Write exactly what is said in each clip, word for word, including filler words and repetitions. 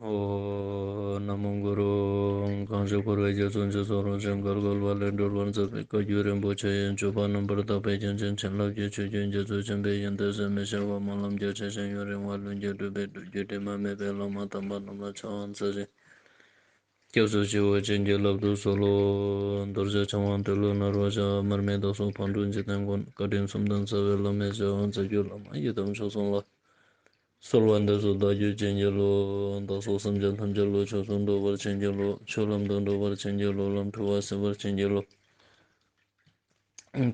ཨོཾ། ན་མོ་གུ་རུ། གང་ཞིག་འཁོར་བའི་རྒྱ་མཚོ་འཇིགས་སུ་རུང་ཞིང་བརྒལ་དཀའ་བ་ལས་སྒྲོལ་བར་མཛད་པའི་བཀའ་བརྒྱུད་རིན་པོ་ཆེ་ཡི་སྤྱོད་པ་རྣམ་པར་དག་པའི་རྒྱན་ཅན་བྱིན་རླབས་ཀྱི་ཆུ་རྒྱུན་རྒྱ་མཚོ་ཆེན་པོའི་ཡོན་ཏན་ཟད་མི་ཤེས་པ་སྨོན་ལམ་རྒྱ་ཆེ་ཞིང་ཡུན་རིང་བ་ལྷུན་གྱིས་གྲུབ་པའི་སྒྲུབ་བརྒྱུད་དྲི་མ་མེད་པའི་བླ་མ་དམ་པ་རྣམས་ལ་ཕྱག་འཚལ་ཞིང་། སྐྱབས་སུ་མཆིའོ། བྱིན་གྱིས་བརླབ་ཏུ་གསོལ་ལོ། རྡོ་རྗེ་འཆང་དབང་ཏེ་ལོ་ནཱ་རོ་ཞབས། མར་མི་དྭགས་པོ་ཕག་གྲུ་འཇིག་རྟེན་མགོན། བཀའ་དྲིན་གསུམ་ལྡན་རྩ་བའི་བླ་མའི་ཞབས། རྩ་བརྒྱུད་བླ་མ་ཡི་དམ་མཆོག་གསུམ་ལ། གསོལ་བ་འདེབས་སོ་བདག་རྒྱུད་བྱིན་གྱིས་རློབས། བདག་སོགས་སེམས་ཅན་ཐམས་ཅད་བློ་ཆོས་སུ་འགྲོ་བར་བྱིན་གྱིས་རློབས། ཆོས་ལམ་དུ་འགྲོ་བར་བྱིན་གྱིས་རློབས། ལམ་འཁྲུལ་བ་སེལ་བར་བྱིན་གྱིས་རློབས།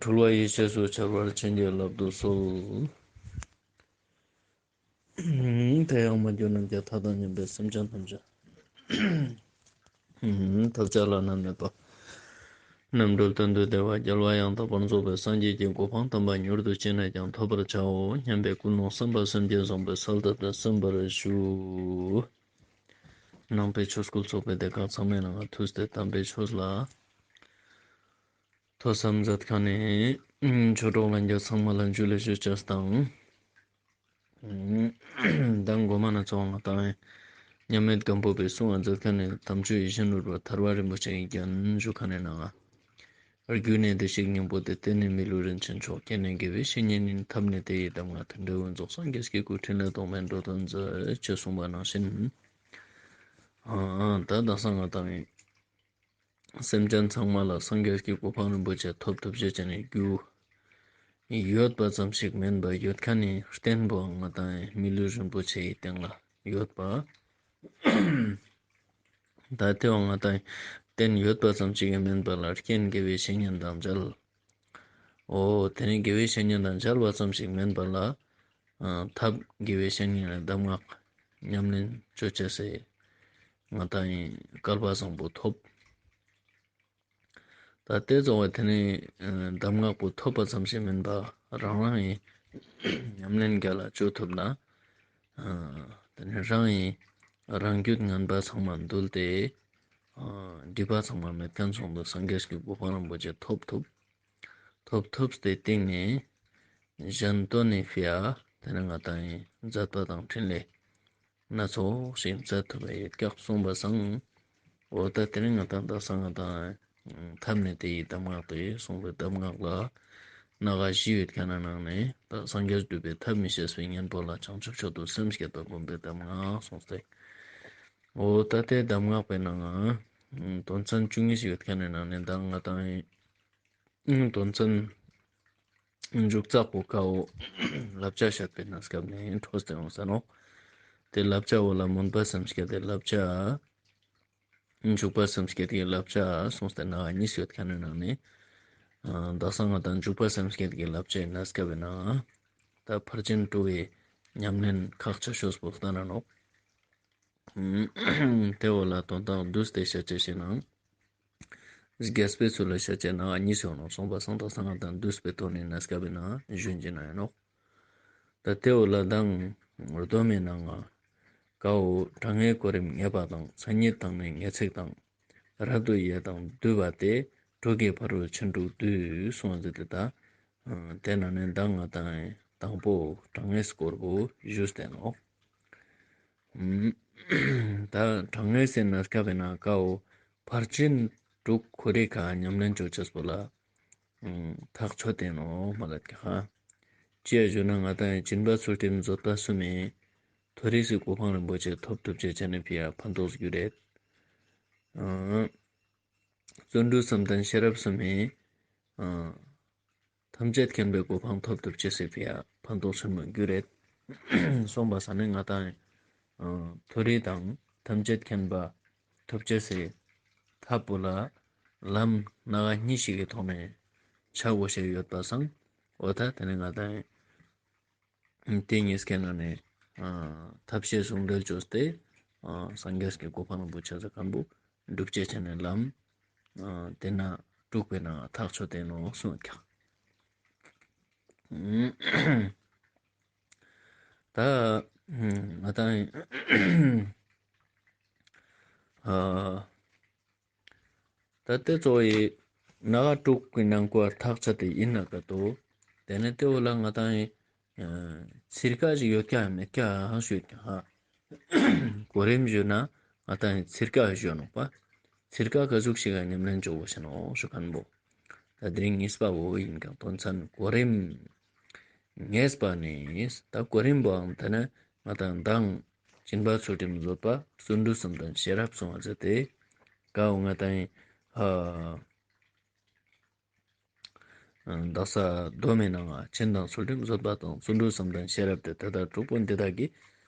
འཁྲུལ་བ་ཡེ་ཤེས་སུ་འཆར་བར་བྱིན་གྱིས་བརླབ་ཏུ་གསོལ། དེ་ཡང་མ་གྱུར་ནམ་མཁའི་མཐའ་དང་མཉམ་པའི་སེམས་ཅན་ཐམས་ཅད་ཐོབ་བྱ་བླ་ན་མེད་པ། རྣམ་གྲོལ་གཏན་དུ་བདེ་བ་རྒྱལ་བ་ཡང་དག་པར་རྫོགས་པའི་སངས་རྒྱས་ཀྱི་གོ་འཕང་དམ་པ་མྱུར་དུ་ཅི་ནས་ཀྱང་ཐོབ་པར་བྱའོ་སྙམ་པའི་ཀུན་སློང་བསམ་པ་སེམས་བསྐྱེད་བཟང་པོས་གསལ་བཏབ་སྟེ་གསན་པར་ཞུ། ནང་པའི་ཆོས་སྐུལ་ཚོགས་པའི་སྡེ་ཁག་ཚང་མའི་ནང་ང་ཐུགས་ཏེ་དམ་པའི་ཆོས་ལ་ཐོས་བསམ་མཛད་མཁན་ནི་ཆོས་གྲོགས་ལྷན་རྒྱས་ཚང་མ་ལ་ཇུ་ལེ་ཞུ་ཅེས་དང་། མདང་གོ་མ་ན་ཚོགས་ང་དང་མཉམ་མེད་སྒམ་པོ་པའི་གསུང་ང་མཛད་མཁན་ནི་དམ་ཆོས་ཡིད་བཞིན་ནོར་བུ་ཐར་པ་རིན་པོ་ཆེའི་རྒྱན་ཞུ་མཁན་ནི་ནང་ང་། རྒྱུ་ནི་བདེ་གཤེགས་སྙིང་པོ་སྟེ། རྟེན་ནི་མི་ལུས་རིན་ཆེན་མཆོག་རྐྱེན་ནི་དགེ་བའི་བཤེས་གཉེན་ཡིན། ཐབས་ནི་དེ་ཡི་གདམས་ངག་དེ་འདྲ་ཀུན་རྫོགས་སངས་རྒྱས་ཀྱི་སྐུ། ཕྲིན་ལས་རྟོག་མེད་འགྲོ་དོན་མཛད། ཅེས་གསུངས་པ་ནང་བཞིན། ཨ་ད་དག་ས་ང་དང་སེམས་ཅན་ཚང་མ་ལ་སངས་རྒྱས་ཀྱི་གོ་འཕང་རིན་པོ་ཆེ་ཐོབ་ཐུབ་ཅེས་ཅན་ནི་རྒྱུ་ཡོད་པ་ཙམ་ཞིག་མིན་པ་ཡོད་མཁན་ནི་རྟེན་པོ་ང་དང་མི་ལུས་རིན་པོ་ཆེའི་སྟེང་ལ་ཡོད་པ། ད་དེ་བོ་ང་དང་རྟེན་ཡོད་པ་ཙམ་ཞིག་གི་མིན་པ་ལ་རྐྱེན་དགེ་བའི་བཤེས་གཉེན་དང་མཇལ། འོ་དེ་ནི་དགེ་བའི་བཤེས་གཉེན་དང་མཇལ་བ་ཙམ་ཞིག་མིན་པ་ལ། ཨ་ཐབས་དགེ་བའི་བཤེས་གཉེན་ལ་གདམས་ངག་ཉམས་ལེན་ཅོ་ཅེས་སི་ང་དང་ཡིན་སྐལ་བ་བཟང་པོ་ཐོབ། ད་དེ་ཚོ་བ་དེ་ནི་ཨ་གདམས་ངག་པོ་ཐོབ་པ་ཙམ་ཞིག་མིན་པ་རང་རང་ཡིན་ཉམས་ལེན་རྒྱ་ལ་ཅོ་ཐུབ་ན། ཨ་དེ་ནི་རང་ཡིན་རང་རྒྱུད་ངན་པ་ཚང་མ་འདུལ་ཏེ། ཨ་སྒྲིབ་པ་ཚང་མ་མེད་མཁན་སོང་དུ་སངས་རྒྱས་ཀྱི་གོ་འཕང་རིན་པོ་ཆེ་ཐོབ་ཐུབ། ཐོབ་ཐུབ་སྟེ་སྟེང་ནས་གཞན་དོན་ནི་ཕི་ཡ་དེ་ནི་ང་དང་ཡིན་མཛད་པ་དང་འཕྲིན་ལས་སྣ་ཚོགས་ཤིག་མཛད་ཐུབ་པ་ཡོད་ཀྱག་གསུངས་པ་སང་། འོ་ད་དེ་ནི་ང་དང་དག་ས་ང་དང་ཐབས་ནི་དེ་ཡི་གདམས་ངག་སྟེ་གསུངས་པའི་གདམས་ངག་ལ་སྣ་ཁ་བཞི་ཡོད་མཁན་ནི་ནང་ནས་ད་སངས་རྒྱས་སྒྲུབ་པའི་ཐབས་མི་ཤེས་པའི་གཉེན་པོ་ལ་བྱང་ཆུབ་མཆོག་ཏུ་སེམས་བསྐྱེད་པ་བསྒོམ་པའི་གདམས་ངག་གསུངས་ཏེ། འོ་ད་དེ་གདམས་ངག་པའི་ནང་ང་དོན་ཚན་བཅུ་གཉིས་ཤིག་ཡོད་མཁན་ནི་ནང་ནས་ད་ང་དང་ཡིན། དོན་ཚན་མཇུག་ཙག་པོ་ཀའོ་བསླབ་བྱ་བཤད་པའི་གནས་སྐབས་ནས་འཕྲོས་ཏེ་ཡོང་ས་ནོག་དེ་བསླབ་བྱ་བོ་ལ་སྨོན་པ་སེམས་བསྐྱེད་དེ་བསླབ་བྱ། འཇུག་པ་སེམས་བསྐྱེད་ཀྱི་བསླབ་བྱ་གསུངས་ཏེ་ནང་གཉིས་ཡོད་མཁན་ནི་ནང་ནས། ཨ་དག་ས་ང་དང་འཇུག་པ་སེམས་བསྐྱེད་ཀྱི་བསླབ་བྱའི་གནས་སྐབས་ནང་ད་ཕར་ཕྱིན་དྲུག་གི་ཉམས་ལེན་ཁག་ཆེ་ཤོས་པོ་ལྟ་ན་ནོག་དེ་བོ་ལ་དོན་དག་བསྡུས་ཏེ་བཤད་ཅེས་ཤིག་ནང་། རྒྱས་པའི་ཚུལ་ལ་བཤད་ཅེས་ནང་གཉིས་ཡོད་ནོག་གསུངས་པ་སང་དག་ས་ང་དང་བསྡུས་པའི་ཐོག་ནས་གནས་སྐབས་ནང་ཞུན་གྱི་ན་ཡིན་ནོག་ད་དེ་བོ་ལ་དང་སྡོམ་མི་ནང་ང་། ཀའོ་དྲང་ངེས་གོ་རིམ་ངེས་པ་དང་། མཚན་ཉིད་དང་ནི་ངེས་ཚིག་དང་། རབ་ཏུ་དབྱེ་དང་བསྡུ་བ་སྟེ། དྲུག་གི་ཕ་རོལ་ཕྱིན་དྲུག་བསྡུས། གསུངས་ཏེ་དེ་ད། དེ་ནང་ནས་མདང་ང་དང་དང་པོ་དྲང་ངེས་སྐོར་པོ་ཞུས་ཏེ་ནོག་ད་དྲང་ངེས་ཟེར་ན་སྐབས་ན་ཀའོ་ཕར་ཕྱིན་དྲུག་ཁོ་རེ་ཁ་ཉམས་ལེན་ཅོ་ཅེས་པོ་ལ་ཐག་ཆོད་དེ་ནོག་མ་ལ་ཀྱ་ཁ། ཅི་ཡ་ཞུ་ན་ང་དང་སྦྱིན་པ་ཚུལ་ཁྲིམས་བཟོད་པ་གསུམ་མེ་མཐོ་རིས་སི་གོ་འཕང་རིན་པོ་ཆེ་ཐོབ་ཐུབ་ཅེས་ཅན་ནི་ཕི་ཡ་ཕན་ཐོགས་རྒྱུ་རེད། བརྩོན་འགྲུས་བསམ་གཏན་ཤེས་རབ་གསུམ་མེ་ཐམས་ཅད་མཁྱེན་པའི་གོ་འཕང་ཐོབ་ཐུབ་ཅེས་སི་ཕི་ཡ་ཕན་ཐོགས་ཆེན་མོ་རྒྱུ་རེད། གསུངས་པ་ས་ནི་ང་དང་མཐོ་རིས་དང་ཐམས་ཅད་མཁྱེན་པ་ཐོབ་ཅེས་སི་ཐབས་པོ་ལ་ལམ་སྣ་ཁ་གཉིས་ཤིག་གི་ཐོག་ནས་ཆ་བོ་ཤེས་ཡོད་པ་སང་འོ་ད་དེ་ནི་ང་དང་དེ་གཉིས་ཀའི་ནང་ནས་ཐབས་ཤེས་ཟུང་འབྲེལ་བཅོས་ཏེ་སངས་རྒྱས་ཀྱི་གོ་འཕང་རིན་པོ་ཆེ་ཟེར་མཁན་པོ་སྒྲུབ་ཅེས་ཅན་ནི་ལམ་དེ་ན་དྲུག་པའི་ནང་ཐག་ཆོད་དེ་ནོག་གསུངས་ཀྱག་ད་ང་དང་ཨ་ད་དེ་ཚོ་ཡི་སྣ་ཁ་དྲུག་གི་ནང་སྐོར་ཐག་ཆོད་དེ་ཡིན་ན་ག་ཏོ། དེ་ནས་དེ་བོ་ལ་ང་དང་ཡི་ཚིར་ཁ་ཞིག་ཡོད་ཀྱག་མེད་ཀྱག་ཧང་ཞུས་ཀྱག་ཧ། གོ་རིམ་ཞུ་ན་ང་ཏང་ཚིར་ཀ་ཞུ་ནོག་པ། ཚིར་ཀ་ག་ཟུག་ཞིག་ག་ཉམས་ལེན་ཅོ་གོས་ཤེ་ནོག་ཞུ་ཁན་བོ། ད་དེ་རིང་གཉིས་པ་བོ་ཨིན་ཀྱང་དོན་ཚན་གོ་རིམ་ངེས་པ་ནི། ད་གོ་རིམ་བོའང་ད་ནི་ང་ཏང་མདང་སྦྱིན་པ་ཚུལ་ཁྲིམས་བཟོད་པ་བརྩོན་འགྲུས་བསམ་གཏན་ཤེས་རབ་གསུངས་པ་ཟེར་ཏེ། ཀ་བོ་ང་ཏང་ཨ་དག་ས་མདོ་མའི་ནང་ང་སྦྱིན་དང་ཚུལ་ཁྲིམས་བཟོད་པ་དང་བརྩོན་འགྲུས་བསམ་གཏན་ཤེས་རབ་སྟེ་དེ་དག་དྲུག་པོ་འདི་དག་གིས་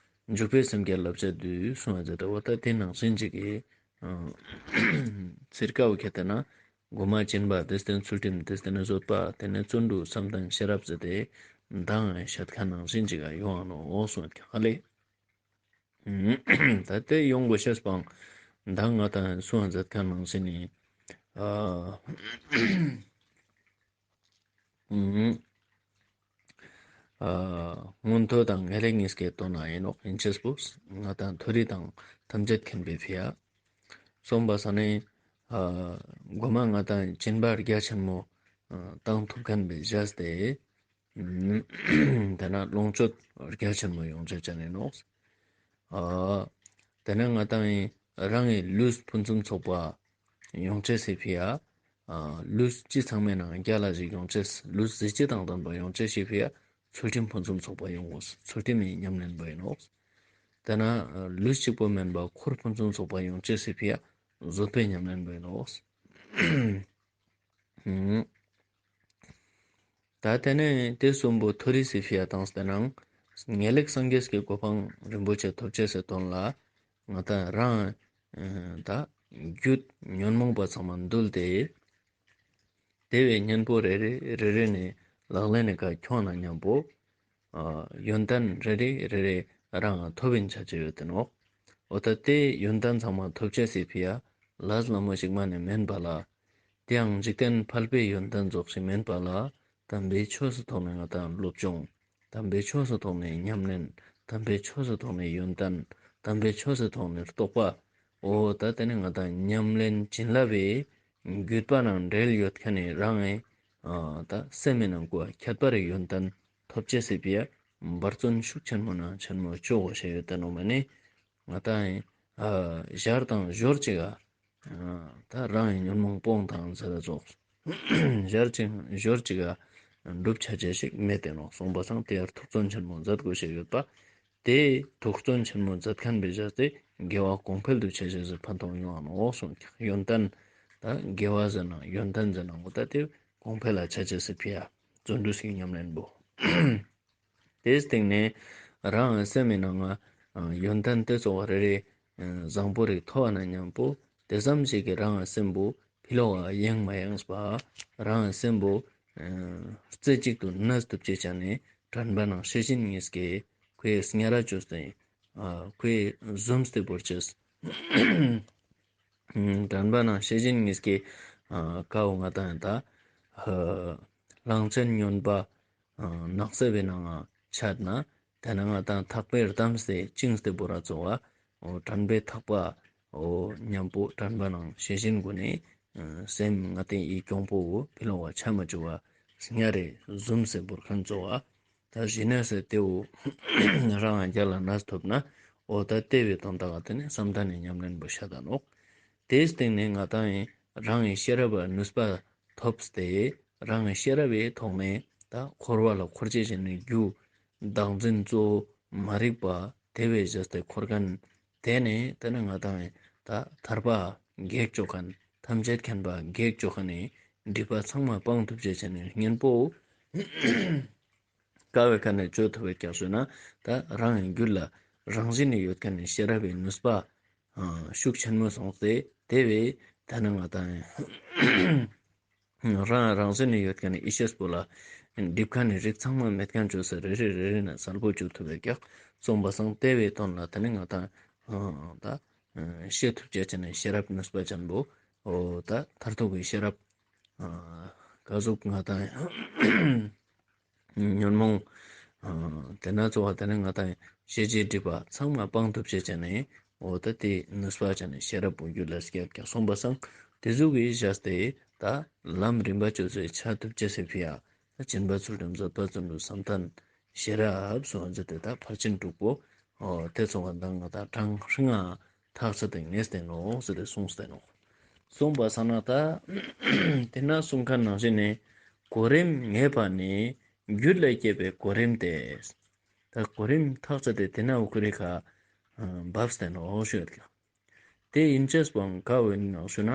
འཇུག་པའི་སེམས་བསྐྱེད་བསླབ་བྱ་བསྡུས་གསུངས་པ་ཟེར་ཏེ་འོ་ད་དེ་ནང་བཞིན་ཅིག་གི་ཚིར་ཀ་བོ་ཁྱེར་ཏེ་ན་གོ་མ་སྦྱིན་པ་དེ་སྟེ་ཚུལ་ཁྲིམས་དེ་སྟེ་ན་བཟོད་པ་དེ་ནས་བརྩོན་འགྲུས་བསམ་གཏན་ཤེས་རབ་ཟེར་ཏེ་མདང་བཤད་ཁན་ནང་བཞིན་ཅིག་ག་ཡོང་ང་ནོག་གསུངས་ཀྱག་ལེ། ད་དེ་ཡོང་གོས་ཤེས་པོའང་མདང་ང་ཏང་གསུངས་མཛད་ཁན་ནང་བཞིན་ནི་ཨ་ཨ་མངོན་མཐོ་དང་ངེས་ལེགས་གཉིས་ཀའི་དོན་ན་ཨིན་ནོག། ཨིན་ཅེས་པོ་ང་ཏང་མཐོ་རིས་དང་ཐམས་ཅད་མཁྱེན་པའི་ཕི་ཡ། གསུངས་པ་ས་ནི་ཨ་གོ་མ་ང་ཏང་སྦྱིན་པ་རྒྱ་ཆེན་མོ་ཨ་བཏང་ཐུབ་ཁན་བོའི་བཞག་སྟེ། དེ་ན་ལོངས་སྤྱོད་རྒྱ་ཆེན་མོ་ཡོང་ཅེས་ཅན་ཨིན་ནོག། ཨ་དེ་ན་ང་ཏང་རང་གི་ལུས་ཕུན་སུམ་ཚོགས་པ་ཡོང་ཅེས་སི་ཕི་ཡ། ཨ་ལུས་ཅི་ཚང་མའི་ནང་རྒྱལ་ལ་ཞིག་ཡོང་ཅེས་ལུས་གཟི་བརྗིད་དང་ལྡན་པ་ཡོང་ཅེས་སི་ཕི་ཡ། ཚུལ་ཁྲིམས་ཕུན་སུམ་ཚོགས་པ་ཡོང་གོས། ཚུལ་ཁྲིམས་སི་ཉམས་ལེན་པོ་ཨིན་ནོག། དེ་ན་ལུས་གཅིག་པོ་མན་པ་འཁོར་ཕུན་སུམ་ཚོགས་པ་ཡོང་ཅེས་སི་ཕི་ཡ། བཟོད་པའི་ཉམས་ལེན་པོ་ཨིན་ནོག། ད་དེ་ནས་དེ་གསུམ་པོ་མཐོ་རིས་སི་ཕི་ཡ་བཏང་སྟེ་ནང་ངེས་ལེགས་སངས་རྒྱས་ཀྱི་གོ་འཕང་རིན་པོ་ཆེ་ཐོབ་ཅེས་སི་དོན་ལ་ང་ཏང་རང་ད་རྒྱུད་ཉོན་མོངས་པ་ཚང་མ་འདུལ་ཏེ་དེ་བོའི་གཉེན་པོ་རེ་རེ་རེ་རེ་ནས་ལག་ལེན་ནི་ཀ་ཁྱོང་ན་མཉམ་པོ་ཨ་ཡོན་ཏན་རེ་རེ་རེ་རེ་རང་ཐོབ་ཨིན་ཆ་ཅེས་ཡོད་དེ་ནོག། འོ་ད་དེ་ཡོན་ཏན་ཚང་མ་ཐོབ་ཅེས་སི་ཕི་ཡ་ལས་སླ་མོ་ཞིག་མ་ནེ་མན་པ་ལ། དེའང་འཇིག་རྟེན་ཕལ་པའི་ཡོན་ཏན་རྫོགས་ཤིང་མན་པ་ལ། དམ་པའི་ཆོས་སི་ཐོག་ནས་ང་ཏང་སློབ་སྦྱོང་། དམ་པའི་ཆོས་སི་ཐོག་ནས་ཉམས་ལེན། དམ་པའི་ཆོས་སི་ཐོག་ནས་ཡོན་ཏན། དམ་པའི་ཆོས་སི་ཐོག་ནས་རྟོགས་པ། འོ་ད་དེ་ནི་ང་ཏང་ཉམས་ལེན་བྱིན་རླབས་པའི་བརྒྱུད་པ་ནང་འབྲེལ་ཡོད་ཁན་ནི་རང་ངི་ཨ་ད་སེམས་མི་ནང་ཀུ་ཁྱད་པར་རི་ཡོན་ཏན་ཐོབ་ཅེས་སི་ཕི་ཡ་འབད་བརྩོན་ཤུགས་ཆེན་མོ་ནང་ཆེན་མོ་ཅོ་གོས་ཤེས་ཡོད་དེ་ནོག་མ་ནེ། ང་ཏང་ཨ་ཞར་དང་ཞོར་ཅིག་ག་ཨ་ད་རང་གི་ཉོན་མོངས་སྤོང་དང་ཟེར་ར་ཙོགས། ཞར་ཅིག་ཞོར་ཅིག་ག་འགྲུབ་ཆ་ཅེས་ཤིག་མེད་དེ་ནོག་གསུངས་པ་སང་དེ་ཡར་ཐུགས་བརྩོན་ཆེན་མོ་མཛད་དགོས་ཤེས་ཡོད་པ། དེ་ཐུགས་བརྩོན་ཆེན་མོ་མཛད་ཁན་བོའི་བཞག་སྟེ་དགེ་བ་གོང་འཕེལ་དུ་ཆ་ཅེས་སི་ཕན་ཐོགས་ཡོང་ང་ནོག་གསུངས་ཀྱག། ཡོན་ཏན་ད་དགེ་བ་ཟེར་ན་ཡོན་ཏན་ཟེར་ན་འོ་ད་དེ་གོང་འཕེལ་ལ་ཆ་ཅེས་སི་ཕི་ཡ་བརྩོན་འགྲུས་སི་ཉམས་ལེན་པོ། དེའི་སྟེང་ནས་རང་སེམས་མི་ནང་ང་ཡོན་ཏན་དེ་ཚོགས་རེ་རེ་བཟང་པོ་རེ་ཐོབ་པ་ན་མཉམ་པོ་དེ་ཙམ་ཞིག་གིས་རང་སེམས་པོ་ཕི་ལོག་ག་ཡེངས་མ་ཡེངས་པ་རང་སེམས་པོ་རྩེ་གཅིག་ཏུ་གནས་ཐུབ་ཅེས་ཅན་ནི་དྲན་པ་ནང་ཤེས་བཞིན་ཉིད་ཀྱི་ཁོའི་སྙ་ར་བཅོས་ཏེ་ཁོའི་བཟུམ་སྟེ་བོར་ཅེས། དྲན་པ་ནང་ཤེས་བཞིན་ཉིད་ཀྱི་ཀ་བོ་ང་ཏང་ཡང་ད་གླང་ཆེན་སྨྱོན་པ་ནགས་གསེབ་པའི་ནང་ང་ཆད་ན་དེ་ན་ང་ཏང་ཐག་པས་བསྡམས་ཏེ་བཅིངས་ཏེ་བོར་ར་ཙོགས་པ། འོ་དྲན་པའི་ཐག་པ་འོ་མཉམ་པོ་དྲན་པ་ནང་ཤེས་བཞིན་གུན་ནི་སེམས་ང་ཏང་ངི་གྱོང་པོ་བོ་ཕི་ལོག་ག་ཆ་མ་བཅུག་པ་སྙ་རེ་བཟུམ་སེ་བོར་ཁན་ཙོགས་པ། ད་ཞི་གནས་སི་དེ་བོ་རང་རྒྱལ་ལ་གནས་ཐུབ་ན་འོ་ད་དེ་བོའི་དོན་དག་ག་དེ་ནི་བསམ་གཏན་ནི་ཉམས་ལེན་པོ་ཤད་ད་ནོག། དེའི་སྟེང་ནས་ང་ཏང་ངི་རང་ངི་ཤེས་རབ་པ་ནུས་པ་ཐོབ་སྟེ་རང་ངི་ཤེས་རབ་པའི་ཐོག་ནས་ད་འཁོར་བ་ལ་འཁོར་ཅེས་ཅན་ནི་རྒྱུ་བདག་འཛིན་གཙོ་བོ་མ་རིག་པ་དེ་བོའི་བཞག་སྟེ་འཁོར་ཁན་དེ་ནས་དེ་ནས་ང་ཏང་ངི་ད་ཐར་པ་གེགས་ཅོ་ཁན་ཐམས་ཅད་མཁྱེན་པ་གེགས་ཅོ་ཁན་ནི་སྒྲིབ་པ་ཚང་མ་སྤང་ཐུབ་ཅེས་ཅན་ནི་གཉེན་པོ་ཀ་བོའི་ཁ་ནས་ཅོ་ཐུབ་པའི་ཀྱག་ཞུ་ན་ད་རང་གི་རྒྱུད་ལ་རང་བཞིན་ནི་ཡོད་ཁན་ནི་ཤེས་རབ་པའི་ནུས་པ་ཤུགས་ཆེན་མོ་སོང་སྟེ་དེ་བོའི་ད་ནི་ང་ཏང་ངི་རང་རང་བཞིན་ནི་ཡོད་ཁན་ནི་ཡེ་ཤེས་པོ་ལ་སྒྲིབ་ཁན་ནི་རིགས་ཚང་མ་མེད་ཁན་ཅོས་སེ་རེ་རེ་རེ་རེ་ནས་གསལ་པོ་ཅོ་ཐུབ་པའི་ཀྱག་གསུངས་པ་སང་དེ་བོའི་དོན་ལ་ད་ནི་ང་ཏང་ད་ཤེས་ཐུབ་ཅེས་ཅན་ནི་ཤེས་རབ་ནུས་པ་ཅན་པོ་འོ་ད་མཐར་ཐུག་གི་ཤེས་རབ་ཀ་ཟུག་ང་ཏང་ངི་ཉོན་མོངས་དེ་ན་ཙོགས་པ་དེ་ནི་ང་ཏང་ངི་ཤེས་བྱའི་སྒྲིབ་པ་ཚང་མ་སྤང་ཐུབ་ཅེས་ཅན་ནི་འོ་ད་དེ་ནུས་པ་ཅན་ནི་ཤེས་རབ་པོ་རྒྱུད་ལ་སྐྱེ་ཀྱག་གསུངས་པ་སང་དེ་ཟུག་གི་བཞག་སྟེ་ད་ལམ་རིམ་པ་ཅོས་སེ་ཆ་ཐུབ་ཅེས་སི་ཕི་ཡ་ད་སྦྱིན་པ་ཚུལ་ཁྲིམས་བཟོད་པ་བརྩོན་འགྲུས་བསམ་གཏན་ཤེས་རབ་གསུངས་པ་ཟེར་ཏེ་ད་ཕར་ཕྱིན་དྲུག་པོ་ འོ་དེ་ཚོགས་ང་དང་ང་དང་གྲང་ཧྲིང་ང་ཐག་ཆད་དེ་ངེས་ཏེ་ནོག་ཟེར་ཏེ་གསུངས་ཏེ་ནོག། གསུངས་པ་སང་ན་ད་དེ་ན་གསུང་མཁན་ནང་བཞིན་ནི་གོ་རིམ་ངེས་པ་ནི་རྒྱུད་ལ་སྐྱེ་བའི་གོ་རིམ་སྟེ། ད་གོ་རིམ་ཐག་ཆད་དེ་དེ་ན་འུ་ཁུ་རེ་ཁ་བབས་ཏེ་ནོག་ཞུ་ཡོད་ཀྱང་། དེ་ཡིན་ཅེས་པོའང་ཀ་བོ་ཡིན་ནོག་ཞུ་ན་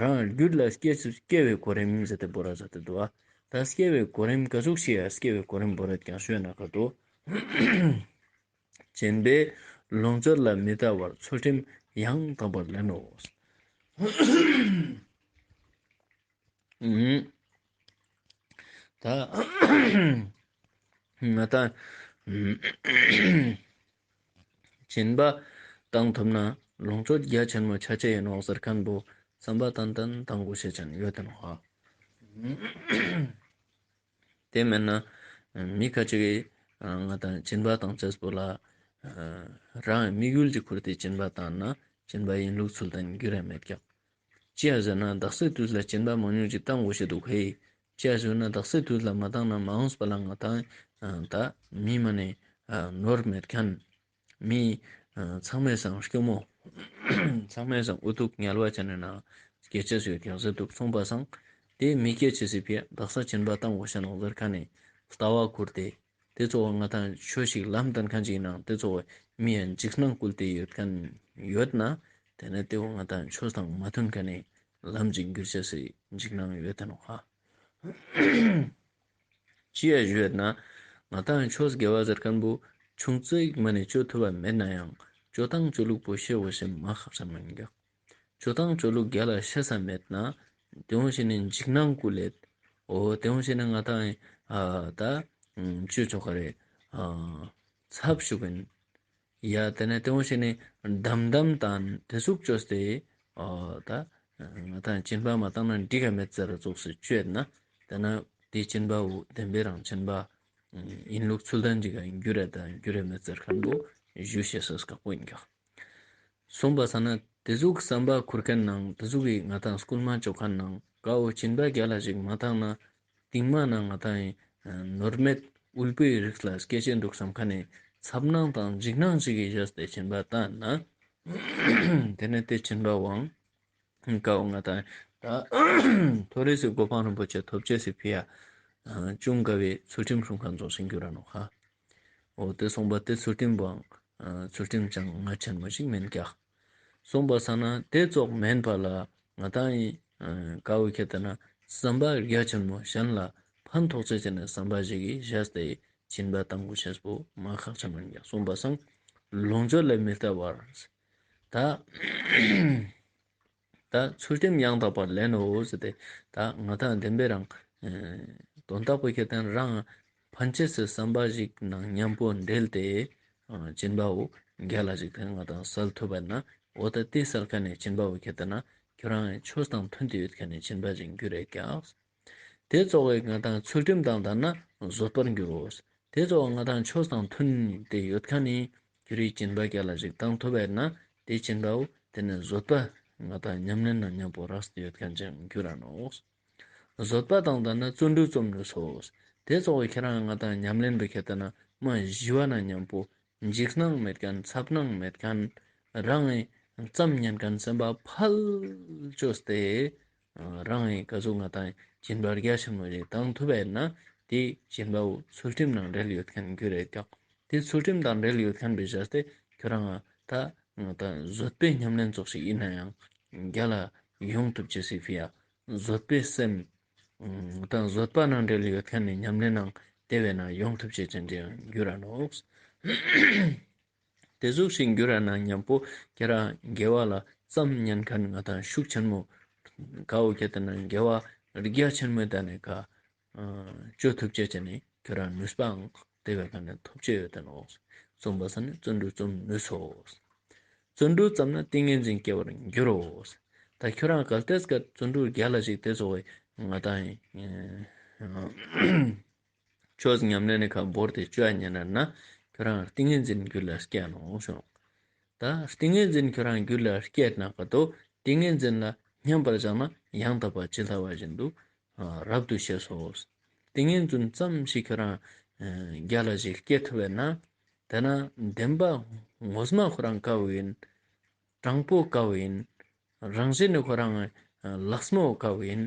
རང་རྒྱུད་ལ་སྐྱེ་སྐྱེ་བའི་གོ་རིམ་ཟེར་ཏེ་བོར་ར་ཟེར་ཏེ་འདུག་ཨ། ད་སྐྱེ་བའི་གོ་རིམ་ག་ཟུག་ཞིག་ཡ་སྐྱེ་བའི་གོ་རིམ་བོར་ར་ཀྱང་ཞུ་ན་ཁ་ཏོ། སྦྱིན་པས་ལོངས་སྤྱོད་ལ་མི་ལྟ་བར་ཚུལ་ཁྲིམས་ཡང་དག་པར་ལེན་ནོ། ཨུམ། ད་ང་དང་སྦྱིན་པ་བཏང་ཐུབ་ན་ལོངས་སྤྱོད་རྒྱ་ཆེན་མོ་ཆ་ཆེ་ཡིན་ནོག་ཟེར་མཁན་པོ་བསམ་པ་ཏན་ཏན་བཏང་དགོས་ཤེས་ཅན་ཡོད་དེ་ནོག་ཧ། དེ་མེན་ན་མི་ཁ་ཅིག་གིས་ང་དང་སྦྱིན་པ་བཏང་ཅེས་པོ་ལ་རང་དམིགས་ཡུལ་ཅིག་ཁུར་ཏེ་སྦྱིན་པ་བཏང་ན་སྦྱིན་པ་ཡིན་ལུགས་ཚུལ་ལྡན་འགྱུར་ར་མེད་ཀྱག། ཅི་ཡ་ཟེར་ན་དག་སའི་དུས་ལ་སྦྱིན་པ་མང་ཉུང་ཅིག་བཏང་དགོས་ཤེས་འདུག་ཧེ། ཅི་ཡ་ཟེར་ན་དག་སའི་དུས་ལ་མ་བཏང་ན་མ་འོངས་པ་ལ་ང་དང་ད་མི་མ་ནེ་ནོར་མེད་མཁན། མི་ཚང་མའི་སང་སྐྱོ་མོ། ཚང་མའི་སང་འུ་ཐུག་དམྱལ་བ་ཅན་ནི་ནང་སྐྱེ་ཅེས་ཡོད་ཀྱག་ཟེར་འདུག་གསུངས་པ་སང་། དེ་མི་སྐྱེ་ཅེས་སི་ཕི་ཡ་དག་ས་སྦྱིན་པ་བཏང་དགོས་ཤེས་ནོག་ཟེར་མཁན་ནི་ལྟ་བ་ཁུར་ཏེ། དེ་ཚོ་ང་དང་ཆོས་ཤིག་ལམ་སྟོན་མཁན་ཅིག་ནང་དེ་ཚོ་མི་ཡ་འཇིགས་སྣང་བསྐུལ་ཏེ་ཡོད་མཁན་ཡོད་ན། དེ་ནི་དེ་བོ་ང་དང་ཆོས་དང་མ་མཐུན་མཁན་ནི་ལམ་ཅིག་འགྱུར་ཅེས་སི་འཇིགས་སྣང་ཡོད་དེ་ནོག་ཧ། ཅི་ཡ་ཞུ་ཡོད་ན། ང་དང་ཆོས་དགེ་བ་ཟེར་མཁན་པོ་ཆུང་ཙིག་མ་ནེ་ཅོ་ཐུབ་པ་མེད་ན་ཡང་ཅོ་སྟངས་ཅོ་ལུགས་པོ་ཤེས་དགོས་ཤེས་མ་ཁག་ཅན་མ་ཡིན་ཀྱག། ཅོ་སྟངས་ཅོ་ལུགས་རྒྱལ་ལ་ཤེས་ས་མེད་ན། དེ་འོ་ཞིག་ནི་འཇིགས་སྣང་བསྐུལ་ལེད། འོ་དེ་འོ་ཞིག་ནི་ང་དང་ཨ་ད་ཅོ་ཆོག་ག་རེ་ཨ་ཚབ་ཞུགས་ཡིན། ཡ་དེ་ནས་དེ་འོ་ཞིག་ནི་དམ་དམ་དང་དེ་ཟུག་ཅོས་ཏེ་ཨ་ད་ང་དང་སྦྱིན་པ་མ་བཏང་ན་འགྲིག་ག་མེད་ཟེར་ར་ཙོགས་སུ་ཅོ་ཡོད་ན། དེ་ན་དེ་སྦྱིན་པ་བོ་བདེན་པའི་རང་སྦྱིན་པ་ཡིན་ལུགས་ཚུལ་ལྡན་ཅིག་ག་འགྱུར་ར་དང་འགྱུར་ར་མེད་ཟེར་མཁན་པོ་ཞུ་ཤེས་སི་དཀའ་པོ་ཡིན་ཀྱག། གསུངས་པ་སང་ན་དེ་ཟུག་བསམ་པ་ཁུར་མཁན་ནང་དེ་ཟུག་གི་ང་དང་སྐུལ་མ་ཅོ་མཁན་ནང་ཀ་བོ་སྦྱིན་པ་རྒྱལ་ལ་ཞིག་མ་བཏང་ན་རྟིང་མ་ན་ང་དང་ནོར་མེད་དབུལ་པོའི་རིགས་ལ་སྐྱེ་ཅེས་འདུག་བསམ་མཁན་ནི་འཚབ་སྣང་དང་འཇིགས་སྣང་ཞིག་གི་བཞག་སྟེ་སྦྱིན་པ་བཏང་ན། དེ་ནས་དེ་སྦྱིན་པ་བོའང་ཀ་བོ་ང་དང་ད་མཐོ་རིས་སི་གོ་འཕང་རིན་པོ་ཆེ་ཐོབ་ཅེས་སི་ཕི་ཡ་ཅུང་དཀའ་བའི་ཚུལ་ཁྲིམས་སྲུང་མཁན་ཙོགས་ཤིག་འགྱུར་ར་ནོག་ཧ། འོ་དེ་གསུངས་པ་དེ་ཚུལ་ཁྲིམས་པོའང་ཚུལ་ཁྲིམས་ཅང་ང་ཆེན་མོ་ཞིག་མེན་ཀྱག། གསུངས་པ་སང་ན་དེ་ཙོགས་མེན་པ་ལ་ང་དང་ཡིན་ཀ་བོ་ཁྱེད་ལྟ་ན་བསམ་པ་རྒྱ་ཆེན་མོ་གཞན་ལ་ཕན་ཐོགས་ཅེས་ཅན་ནི་བསམ་པ་ཞིག་གི་བཞག་སྟེ་སྦྱིན་པ་བཏང་དགོས་ཤེས་པོ་མ་ཁག་ཆེན་མོ་ཡིན་ཀྱག། གསུངས་པ་སང་ལོངས་སྤྱོད་ལ་མི་ལྟ་བར། ད་ད་ཚུལ་ཁྲིམས་ཡང་དག་པར་ལེན་ནོ་ཟེར་ཏེ། ད་ང་དང་བདེན་པའི་རང་ཨེ་དོན་དག་པོ་ཁྱེད་ལྟ་ན་རང་ཕན་ཅེས་སི་བསམ་པ་ཞིག་ནང་མཉམ་པོ་འབྲེལ་ཏེ་ཨ་སྦྱིན་པ་བོ་རྒྱལ་ལ་ཞིག་ཏེ་ང་དང་སལ་ཐུབ་པ་ན། འོ་ད་དེ་སལ་མཁན་ནི་སྦྱིན་པ་བོ་ཁྱེད་ལྟ་ན་ཁྱོད་རང་ཆོས་དང་མཐུན་ཏེ་ཡོད་མཁན་ནི་སྦྱིན་པ་ཞིག་འགྱུར་རེ་ཀྱག། དེ་ཙོགས་སི་ང་དང་ཚུལ་ཁྲིམས་དང་ལྡན་ན་བཟོད་པར་འགྱུར་རོ། དེ་ཙོགས་ང་དང་ཆོས་དང་མཐུན་ཏེ་ཡོད་མཁན་ནི་ཁྱོད་རི་སྦྱིན་པ་རྒྱལ་ལ་ཞིག་བཏང་ཐུབ་པ་ན་དེ་སྦྱིན་པ་བོ་དེ་ནི་བཟོད་པ་ང་དང་ཉམས་ལེན་ན་མཉམ་པོ་རགས་ཏེ་ཡོད་མཁན་ཅིག་འགྱུར་ར་ནོག། བཟོད་པ་དང་ལྡན་ན་བརྩོན་འགྲུས་རྩོམ་ནུས་སོ། དེ་ཙོགས་སི་ཁྱེད་རང་ང་དང་ཉམས་ལེན་པོ་ཁྱེད་ལྟ་ན་མ་ཞི་བ་ན་མཉམ་པོ་འཇིགས་སྣང་མེད་མཁན་འཚབ་སྣང་མེད་མཁན་རང་ངི་ཙམ་ཉན་མཁན་སེམས་པ་ཕལ་ཅོས་ཏེ་རང་ངི་ག་ཟུག་ང་དང་སྦྱིན་པ་རྒྱ་ཆེན་མོ་ཞིག་བཏང་ཐུབ་པ་ཡིན་ན་དེ་སྦྱིན་པ་བོ་ཚུལ་ཁྲིམས་ནང་འབྲེལ་ཡོད་མཁན་འགྱུར་རེ་ཀྱག། དེ་ཚུལ་ཁྲིམས་དང་འབྲེལ་ཡོད་མཁན་པོ་བཞག་སྟེ་ཁྱོད་རང་ད་ང་དང་བཟོད་པའི་ཉམས་ལེན་ཙོགས་ཤིག་ཡིན་ན་ཡང་རྒྱལ་ལ་ཡོང་ཐུབ་ཅེས་སི་ཕི་ཡ་བཟོད་པའི་སེམས་དང་བཟོད་པ་ནང་འབྲེལ་ཡོད་མཁན་ནི་ཉམས་ལེན་ནང་དེ་བས་ན་ཡོང་ཐུབ་ཅེས་ཅན་ཅིག་འགྱུར་ར་ནོག། དེ་ཟུག་ཞིག་འགྱུར་ར་ན་མཉམ་པོ་ཁྱེད་རང་དགེ་བ་ལ་ཙམ་ཉན་མཁན་ང་དང་ཤུགས་ཆེན་མོ་ཀ་བོ་ཁྱེད་ལྟ་ན་དགེ་བ་རྒྱ་ཆེན་མོ་ད་ནི་ཀ་ཅོ་ཐུབ་ཅེས་ཅན་ནི་ཁྱོད་རང་ནུས་པའང་དེ་བས་ཀ་ནི་ཐོབ་ཅེས་ཡོད་དེ་ནོག། གསུངས་པ་སང་ནི་བརྩོན་འགྲུས་རྩོམ་ནུས་སོ། བརྩོན་འགྲུས་བརྩམས་ན་ཏིང་ངེ་འཛིན་སྐྱེ་བར་འགྱུར་རོ། ད་ཁྱོད་རང་གལ་ཏེ་ཀ་བརྩོན་འགྲུས་རྒྱལ་ལ་ཞིག་དེ་ཙོགས་སི་ང་དང་ཡིན་ཆོས་ཉམས་ལེན་ནི་ཁ་བོར་ཏེ་ཅོ་ཉན་ན་ཁྱོད་རང་ཏིང་ངེ་འཛིན་རྒྱུད་ལ་སྐྱེ་ནོག་ཞུ། ད་ཏིང་ངེ་འཛིན་ཁྱོད་རང་རྒྱུད་ལ་སྐྱེས་ན་ཀ་ཏོ་ཏིང་ངེ་འཛིན་ལ་མཉམ་པར་བཞག་ན་ཡང་དག་པ་ཇི་ལྟ་བ་བཞིན་དུ་རབ་ཏུ་ཤེས་སོ། ཏིང་ངེ་འཛིན་ཙམ་ཞིག་ཁྱོད་རང་རྒྱལ་ལ་ཞིག་སྐྱེ་ཐུབ་པ་ན་ དེ་ན་བདེན་པ་ངོ་མ་ཁོ་རང་དཀའ་བོ་ཡིན། དྲང་པོ་དཀའ་བོ་ཡིན། རང་བཞིན་ནི་ཁོ་རང་ལགས་མོ་དཀའ་བོ་ཡིན།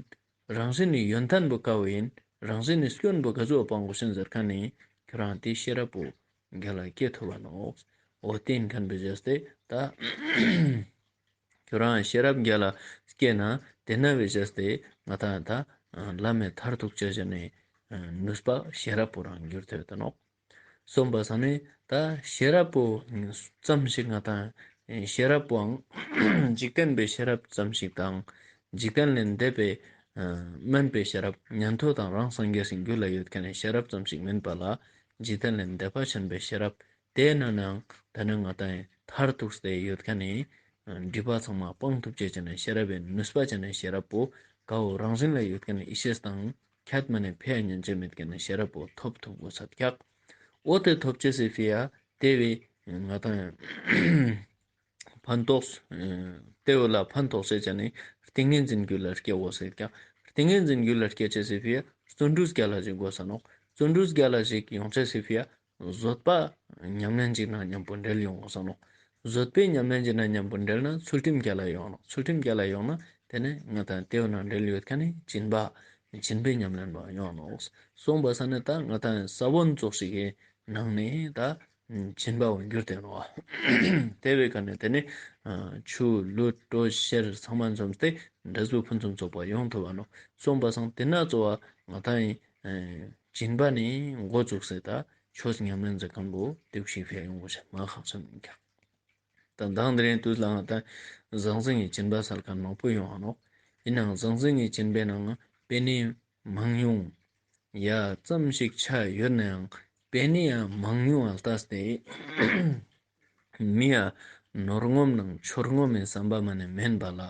རང་བཞིན་ནི་ཡོན་ཏན་པོ་དཀའ་བོ་ཡིན། རང་བཞིན་ནི་སྐྱོན་པོ་ག་ཟུག་སྤང་དགོས་ཤེས་ཟེར་མཁན་ནི་ཁྱོད་རང་དེ་ཤེས་རབ་པོ་རྒྱལ་ལ་སྐྱེ་ཐུབ་བ་ནོག། འོ་དེ་ཡིན་མཁན་བོ་བྱས་ཏེ་ད་ཁྱོད་རང་ཤེས་རབ་རྒྱལ་ལ་སྐྱེས་ན་དེ་ན་བོ་བྱས་ཏེ་ང་ཏང་ད་ལམ་མི་མཐར་ཐུག་ཅེས་ནི་ནུས་པ་ཤེས་རབ་པོ་རང་འགྱུར་ཐུབ་བ་ནོག། སོང་པ་སང་ནི་ད་ཤེས་རབ་པོ་ཙམ་ཞིག་ང་ཏང་ཤེས་རབ་པོའང་འཇིག་རྟེན་པའི་ཤེས་རབ་ཙམ་ཞིག་དང་འཇིག་རྟེན་ལས་འདས་པའི་དམན་པའི་ཤེས་རབ། ཉན་ཐོས་དང་རང་སངས་རྒྱས་སི་རྒྱུད་ལ་ཡོད་མཁན་ནི་ཤེས་རབ་ཙམ་ཞིག་མིན་པ་ལ་འཇིག་རྟེན་ལས་འདས་པ་ཆེན་པོའི་ཤེས་རབ། དེ་ནང་ནའང་ད་ནི་ང་ཏང་མཐར་ཐུག་སྟེ་ཡོད་མཁན་ནི་སྒྲིབ་པ་ཚང་མ་སྤང་ཐུབ་ཅེས་ཅན་ནི་ཤེས་རབ་པའི་ནུས་པ་ཅན་ནི་ཤེས་རབ་པོ་ག་བོ་རང་བཞིན་ལ་ཡོད་མཁན་ནི་ཡེ་ཤེས་དང་ཁྱད་མ་ནེ་ཕེ་ཉན་ཅེས་མེད་མཁན་ནི་ཤེས་རབ་པོ་ཐོབ་ཐུབ་དགོས་ས་ཀྱག། འོ་དེ་ཐོབ་ཅེས་སི་ཕི་ཡ་དེ་བས་ང་ཏང་ཕན་ཐོགས་དེ་བོ་ལ་ཕན་ཐོགས་ཅེས་ཅན་ནི་ཏིང་ངེ་འཛིན་རྒྱུད་ལ་སྐྱེ་དགོས་ས་ཀྱག། ཏིང་ངེ་འཛིན་རྒྱུད་ལ་སྐྱེ་ཅེས་སི་ཕི་ཡ་བརྩོན་འགྲུས་རྒྱལ་ལ་ཞིག་དགོས་ས་ནོག། བརྩོན་འགྲུས་རྒྱལ་ལ་ཞིག་ཡོང་ཅེས་སི་ཕི་ཡ་བཟོད་པ་ཉམས་ལེན་ཅིག་ནང་མཉམ་པོ་འབྲེལ་ཡོང་དགོས་ས་ནོག། བཟོད་པའི་ཉམས་ལེན་ཅིག་ནང་མཉམ་པོ་འབྲེལ་ན་ཚུལ་ཁྲིམས་རྒྱལ་ལ་ཡོང་ནོག། ཚུལ་ཁྲིམས་རྒྱལ་ལ་ཡོང་ན་དེ་ནས་ང་ཏང་དེ་བོ་ནང་འབྲེལ་ཡོད་མཁན་ནི་སྦྱིན་པ་སྦྱིན་པའི་ཉམས་ལེན་པོ་ཡོང་ནོག། སོང་པ་སང་ནི་ད་ང་ཏང་ས་བོན་ཙོགས་ཤིག་གི་ནང་ནས་ད་སྦྱིན་པ་བོ་འགྱུར་ཏེ་ནོག། དེ་བས་ཀ་ནས་དེ་ནས་ཆུ་ལུད་གྲོ་ཤེར་ཚང་མ་འཛོམས་ཏེ་འབྲས་བུ་ཕུན་སུམ་ཚོགས་པ་ཡོང་ཐུབ་བ་ནོག། སོང་པ་སང་དེ་ན་གཙོ་བོ་ང་ཏང་ཡིན། སྦྱིན་པ་ནི་འགོ་བཙུགས་སེ་ད་ཆོས་ཉམས་ལེན་མཛད་མཁན་པོ་དེ་བོ་ཞིག་ཕེ་ཡོང་དགོས་ཤེས་མ་ཁག་ཆེན་མིན་ཀྱག། ད་མདང་དེ་རིང་དུས་ལ་ང་ཏང་ཟང་ཟིང་གི་སྦྱིན་པ་སལ་མཁན་མང་པོ་ཡོང་ང་ནོག། ཡིན་ནའང་ཟང་ཟིང་གི་སྦྱིན་པའི་ནང་པེ་ནེ་མང་ཉུང་ཡ་ཙམ་ཞིག་ཆ་ཡོད་ནའང་པེ་ནེ་ཡང་མང་ཉུང་ང་ལྟས་ཏེ་མི་ཡ་ནོར་ངོམ་ནང་ཆོར་ངོམ་མི་བསམ་པ་མ་ནེ་མེན་པ་ལ།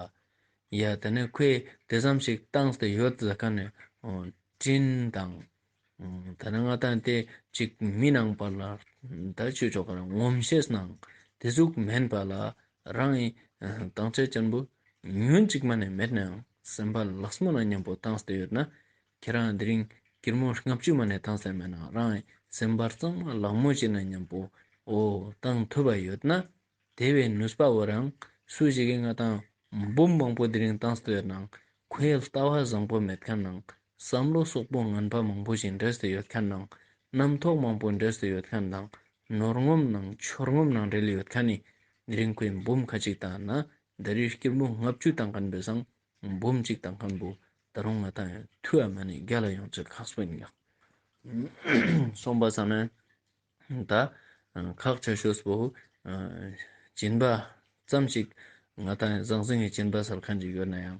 ཡ་དེ་ནས་ཁོས་དེ་ཙམ་ཞིག་བཏང་སྟེ་ཡོད་ཟེར་མཁན་ནི་འོ་དྲིན་དང་། ད་ནི་ང་ཏང་དེ་ཅིག་མི་ནང་པ་ལ་ད་ཆོས་ཕྱོགས་ཀ་ངོམ་ཤེས་ནང་དེ་ཟུག་མེན་པ་ལ་རང་ཡིན་བཏང་ཆ་ཅན་པོ་ཉུང་ཅིག་མ་ནེ་མེད་ནའང་སེམས་པ་ལགས་མོ་ནང་མཉམ་པོ་བཏང་སྟེ་ཡོད་ན་ཁྱེད་རང་དེ་རིང་སྐྱིར་མོ་ལྔ་བཅུ་མ་ནེ་བཏང་སྟེ་མེད་ན་རང་ཡིན་སེམས་པ་གཙང་མ་ལགས་མོ་ཅིག་ནང་མཉམ་པོ་འོ་བཏང་ཐུབ་པ་ཡོད་ན། དེ་བས་ནུས་པ་བོ་རང་སུ་ཞིག་གིས་ང་ཏང་འབུམ་མང་པོ་དེ་རིང་བཏང་སྟེ་ཡོད་ནའང་ཁོའི་ལྟ་བ་བཟང་པོ་མེད་མཁན་ནང་བསམ་བློ་སོག་པོ་ངན་པ་མང་པོ་ཞིག་འདྲེས་ཏེ་ཡོད་མཁན་ནང་རྣམ་རྟོག་མང་པོ་འདྲེས་ཏེ་ཡོད་མཁན་ནང་ནོར་ངོམ་ནང་ཆོར་ངོམ་ནང་འབྲེལ་ཡོད་མཁན་ནི་དེ་རིང་ཁོའི་འབུམ་ཁ་ཅིག་བཏང་ན་ད་རེས་སྐྱིར་མོ་ལྔ་བཅུ་བཏང་མཁན་བོའི་སང་འབུམ་གཅིག་བཏང་མཁན་བོ་ད་རུང་ང་ཏང་ཡང་ཐུ་བ་མ་ནེ་རྒྱལ་ལ་ཡོང་ཅེས་ཁག་པོ་ཡིན་ཀྱག། སོང་པ་སང་ནི་ད་ཁག་ཆེ་ཤོས་པོ་སྦྱིན་པ་ཙམ་ཞིག་ང་ཏང་ཟང་ཟིང་གི་སྦྱིན་པ་སལ་མཁན་ཅིག་ཡོད་ནའང་